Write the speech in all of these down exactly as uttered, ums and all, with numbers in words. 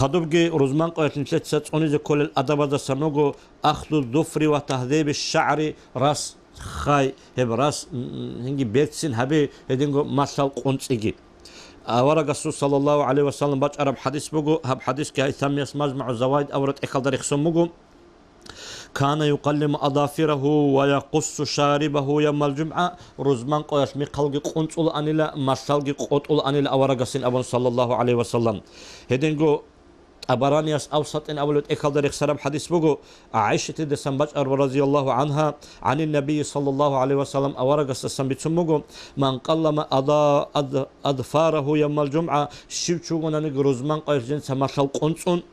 Хадубги рузман къоялъ нилъеца цӀунизе кколел адабаздасан руго ахлу зуфри ва тагьзиби шагӀри, рас хай, гьеб рас, м, гьинги берцин гьабе, гьединго малъал къунцӀиги. Аварагасул саллаллагьу гӀалайгьи ва саллам бачӀараб хадис буго, гьаб хадисги Гьайсамияс МажмагӀу Заваид абураб тӀехьалда рехсон буго. Кана юкъаллиму азафирагьу ва якъуссу шарибагьу явмал жумгӀа, рузман къоялъ михъалги къунцӀулаанила, малъалги къотӀулаанила аварагасин абун, саллаллагьу гӀалайгьи ва саллам. Гьединго ТӀабаранияс Авсатин абулеб тӀехьалда рехсараб хадис буго, ГӀайшатидасан бачӀараб, разияллагьу гӀангьа, гӀанин набийи саллаллагьу гӀалайгьи ва саллам, аварагасдасан бицун буго: «Ман къаллама ада-, ад-, адфарагьу явмал жумгӀа», щив чи вугонаниги рузман къоялъ жинца малъал къунцӀун,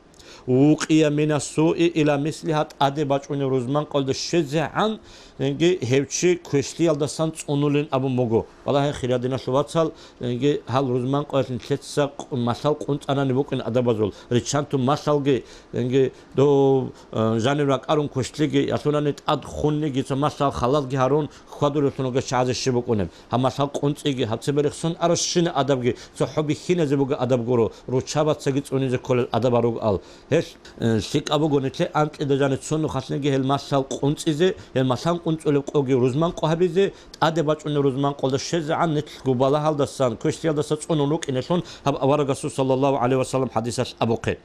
«вукъия мина суи ила мислигьа», тӀаде бачӀунеб рузман къоялда щвезегӀан, гьеб чи квешлъиялдасан цӀунулин абун буго. Валлагь, хириял диналъул вацал, гьеб гьал рузман къоялъ нилъеца къ-, малъал къунцӀанани букӀин адабазул, риччантун малъалги, гьеб дов, э, жанив ракӀарун квешлъиги, ялъунани тӀад хунниги, цо малъал халалги гьарун, хьвадулевлъун вугев чагӀазе щиб букӀунеб. Гьаб малъал къунцӀиги, гьаб цебе рехсон аращина адабги, цо хӀу бихьиназе буго адаб гуро, руччабацаги цӀунизе кколел адабал ругоал. Гьелъ, э, лъикӀаб буго нилъее анкьида жанив цо нухалъниги гьел малъал къунцӀизе, гьел малъан къунцӀулеб къоги рузман къо гьабизе, тӀаде бачӀунеб рузман къоялда щвезегӀан нилъ губалагьалдасан, квешлъиялдаса цӀунун рукӀинелъун гьаб аварагасул саллаллагьу гӀалайгьи ва саллам хадисалъ абухъе.